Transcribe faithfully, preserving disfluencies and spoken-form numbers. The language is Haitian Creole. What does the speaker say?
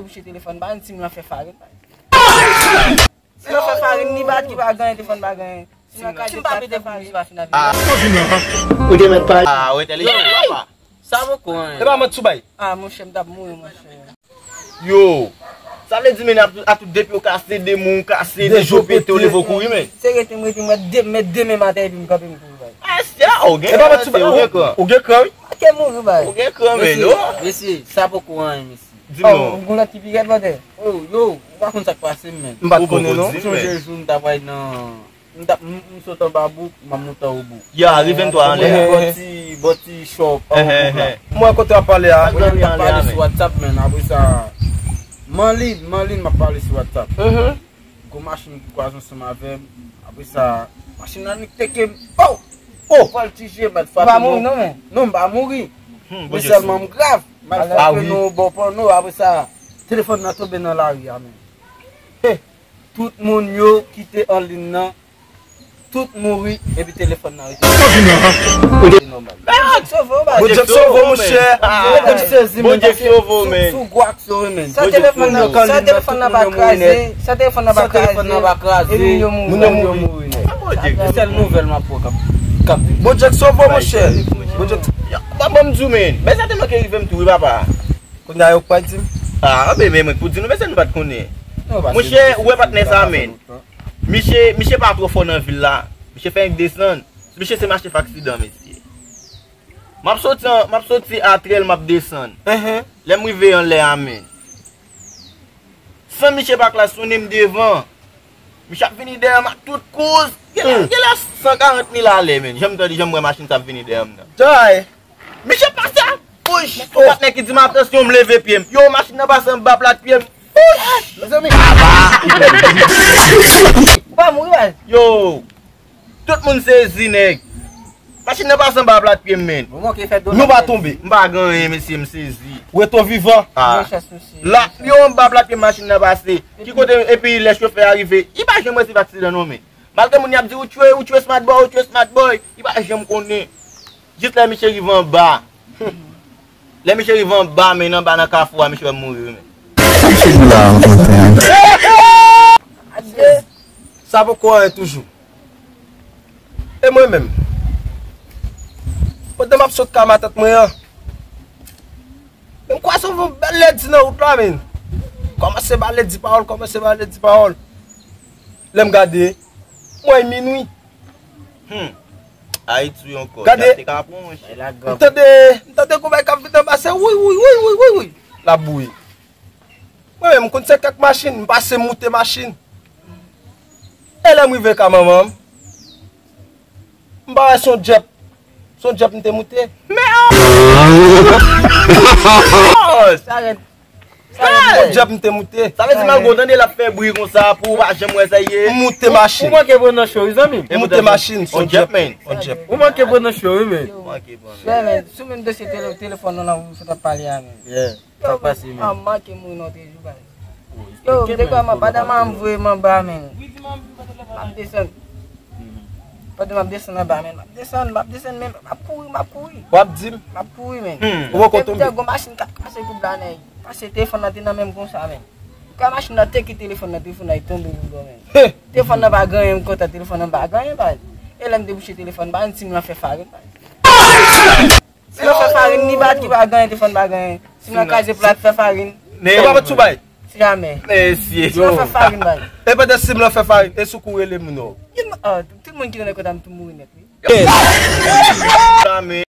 Mouche telefòn pa, sim lan fè farin. Sim lan fè farin, ni batri pa genyen, telefòn pa genyen. Sim lan kraze, plat fè farin. Ou te mèt pa. Ah, ou entèlijan, papa. Sa poko anyen. E pa manti ou bay. Ah, monchè, m t ap mouri, monchè. Yo, sa vle di, men, a tout, a tout, depi yo kase de moun, kase de jou pete, yo leve yo kouri, men. Se rete m, rete m, mèt de, mèt de men maten epi m kanpe m kouri, bay. Ah, se a, ou gen kran, ou gen kran. Ou gen kran, wi. Ou gen kran, men, non? Mesye, sa poko anyen, mesye. Di m non. Oh, gon lòt ki pi rèd, brother. Oh, yo, ou pa konn sa k pase m, men. M pa t konnen, non. Ou sonje jou m t ap al nan M t ap, m, m sot anba bouk, m ap monte anwo bouk. Ya, ri venntwa anlè. Bò ti, bò ti shop anwo bouk la. Mwen kote w ap pale a. Mwen menm m t ap pale sou WhatsApp, men apre sa, Manlin, Manlin m ap pale sou WhatsApp. Gon machin ki kwaze ansanm avè m. Apre sa, machin nan nik teke m. Oh! Oh! Vòltije, m al frape non, men. Non, m pa mouri. Men sèlman m grav. M al frape non bò panno. Apre sa, telefòn nan tonbe nan lari a, men. Tout moun yo ki te an liy nan, tout mouri, epi telefòn nan rete. Ou te nòmal. Bondye sove w, monchè. Bondye sezi, men. Bondye sove w, men. Sou gwo aksyon, men. Sa telefòn nan, sa telefòn nan pa kraze, sa telefòn nan pa kraze, epi moun yo mouri. Moun yo mouri, nèg. Se sèl nouvèl m ap pran k ap, k ap vini. Bondye sove w, monchè. Bondye. Ban m di w, men. Men sa te manke rive m tou, wi, papa. Kounye a yo k pa di m. Ah, men, men, men, pou di nou, men se nou pa t konnen. Monchè, ou wè patnè sa, men. Misye, misye pa twò fò nan vil la. Misye fè yon desann. Misye se mache fè aksidan, mesye. M ap soti an, m ap soti a trèl, m ap desann. Lè m rive anlè a, men. San misye pa klasonnen m devan. Misye ap vini dèyè m ak tout kouz. Genlè, genlè san karant mil alè, men. Jan m tande, jan m wè machin sa ap vini dèyè m nan. Misye pase a goch. Yon patnè ki di m, "Atansyon," m leve pye m. Yo, machin nan pase anba plat pye m. Mezanmi. Ou pa mouri, baz. Yo, tout moun sezi, nèg. Machin nan pase anba plat pye m, men. Nou pa tonbe. M pa gen anyen, mesye, m sezi. Reto vivan. Ah. Bòn chans, mesye. La, yo anba plat pye m, machin nan pase. Ki kote, epi lè chofè a rive, li pa janm wè se aksidan non, men. Malgre moun y ap di, "Ou tchwe, ou tchwe Smart Boy, ou tchwe Smart Boy." Li pa janm konnen. Jis lè misye rive anba. Lè misye rive anba, men anba nan kafou a, misye wè m mouri, wi, men. Sa poko anyen toujou. E mwen menm. Pandan m ap sot kay matant mwen an, men m kwaze yon bèl lèdi nan wout la, men. Kòmanse ba lèdi pawòl, kòmanse ba lèdi pawòl. Lè m gade, mwen minwi. Hmm. Ayiti ankò. Gade. M tande, m tande gon bagay k ap vin anba, se wi, wi, wi, wi, wi, wi. L ap bouyi. Mwen menm, m konn se kèk machin, m pase m moute machin. E lè m rive ka manman m, m pa wè se yon djèp. Se yon djèp m te moute. Men, oh! Sa rèd. Sa rèd. Se yon djèp m te moute. Sa vle di malgre w tande l ap fè bri konsa pou ou pa janm wè sa ye. M moute machin. Ou manke pran nan cho, wi, zanmi. M moute machin, se yon djèp, men. Yon djèp. Ou manke pran nan cho, wi, men. Ou manke pran. Yeah, men, sou menm dosye tele-, telefòn nan, ou sot ap pale a, men. Yeah. Sa k pase, men? Yo, m manke mouri nan trè jou, baz. Yo, m te kwè m anba, pandan m voye m anba, men. M ap desann. Pandan m ap desann anba, men. M ap desann, m ap desann, men. M ap kouri, m ap kouri. W ap di m? M ap kouri, men. Ou poko tonbe? Te gon machin k ap pase kout la, nèg. Pase telefòn nan te nan men m konsa, men. Kan machin nan teke telefòn nan, telefòn nan tonbe nan bò, men. Telefòn nan pa gen anyen, m kontan, telefòn nan pa gen anyen, baz. E lè m debouche telefòn, baz, sim lan fè farin, baz. Sim lan fè farin, ni batri pa genyen, telefòn pa genyen. Sim lan kraze plat, fè farin. E pa manti w bay? Jamè. Mesye. Sim lan fè farin, bay. E pandan sim lan fè farin, e si w kouri rele moun yo? Tout moun ki nan kòt la, m tou mouri nèt, wi. Jamè.